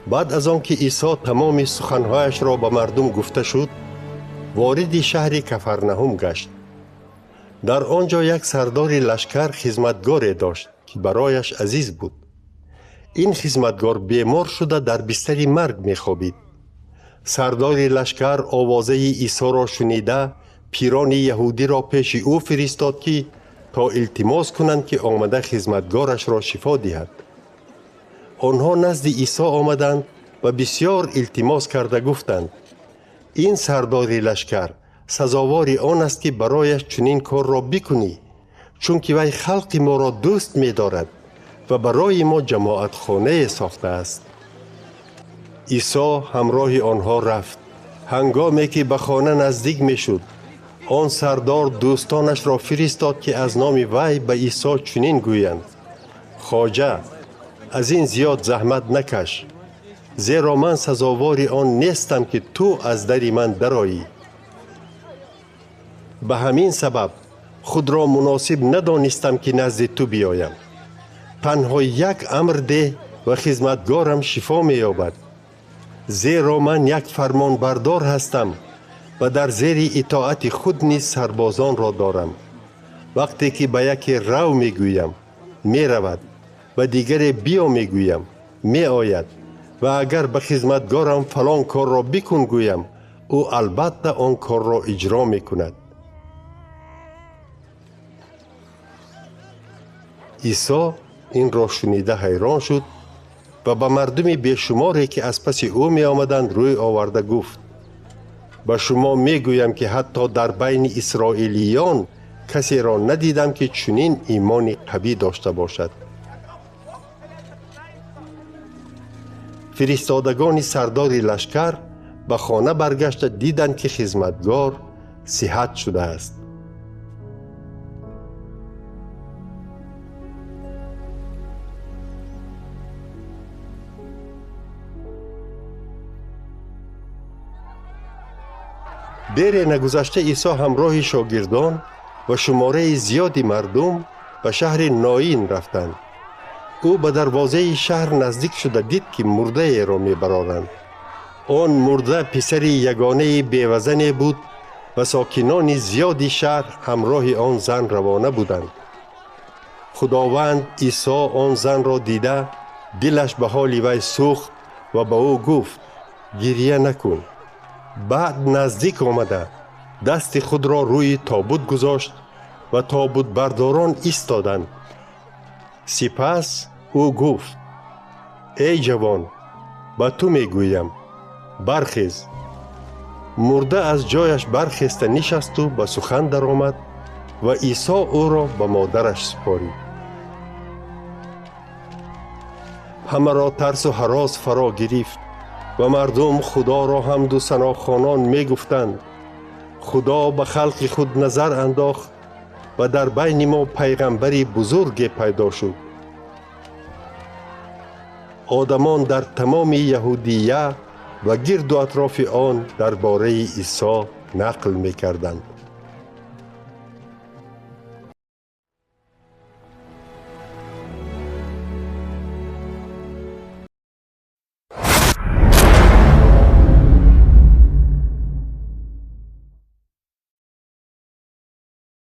Баъд аз он ки Исо тамоми суханҳояшро ба мардум гуфта шуд, вориди шаҳри Кафарнаҳум гашт. Дар он ҷо як сардори лашкар хизматгоре дошт, ки барояш азиз буд. Ин хизматгор бемор шуда дар бистари марг мехобид. Сардори лашкар овозаи Исоро шунида, пирони яҳудиро пеши ӯ фиристод, ки то илтимос кунанд, ки омада хизматгорашро шифо диҳад. Онҳо назди Исо омаданд ва бисьёр илтимос карда гуфтанд: ин сардори лашкар сазовори он аст, ки барояш чунин корро бикунӣ, чунки вай халқи моро дӯст медорад ва барои мо ҷамоатхонае сохтааст. Исо ҳамроҳи онҳо рафт. Ҳангоме ки ба хона наздик мешуд, он сардор дӯстонашро фиристод, ки аз номи вай ба Исо чунин гӯянд: хоҷа, аз ин зиёд заҳмат накаш, зеро ман сазовори он нестам, ки ту аз дари ман дароӣ. Ба ҳамин сабаб худро муносиб надонистам, ки назди ту биёям. Танҳо як амр деҳ ва хизматгорам шифо меёбад. Зеро ман як фармонбардор ҳастам ва дар зери итоати худ низ сарбозонро дорам. Вақте ки ба яке рав мегӯям, меравад, ба дигаре биё мегӯям, меояд, ва агар ба хизматгорам фалон корро бикун гӯям, ӯ албатта он корро иҷро мекунад. Исо инро шунида ҳайрон шуд ва ба мардуми бешуморе, ки аз паси ӯ меомаданд, рӯй оварда гуфт: ба шумо мегӯям, ки ҳатто дар байни исроилиён касеро надидам, ки чунин имони қавӣ дошта бошад. Фиристодагони сардори лашкар ба хона баргашта диданд, ки хизматгор сиҳат шудааст. Дере нагузашта Исо ҳамроҳи шогирдон ва шумораи зиёди мардум ба шаҳри Ноин рафтанд. Ӯ ба дарвозаи шаҳр наздик шуда дид, ки мурдаеро мебароранд. Он мурда писари ягонаи бевазане буд ва сокинони зиёди шаҳр ҳамроҳи он зан равона буданд. Худованд Исо он занро дида, дилаш ба ҳоли вай сӯхт ва ба ӯ гуфт: гирья накун. Баъд наздик омада, дасти худро рӯи тобут гузошт ва тобутбардорон истоданд. Сипас ӯ гуфт: эй ҷавон, ба ту мегӯям, бархез. Мурда аз ҷояш бархеста нишасту ба сухан даромад ва Исо ӯро ба модараш супорид. Ҳамаро тарсу ҳарос фаро гирифт ва мардум Худоро ҳамду санохонон мегуфтанд: Худо ба халқи худ назар андохт ва дар байни мо пайғамбари бузурге пайдо шуд. Одамон дар тамоми Яҳудия ва гирду атрофи он дар бораи Исо нақл мекарданд.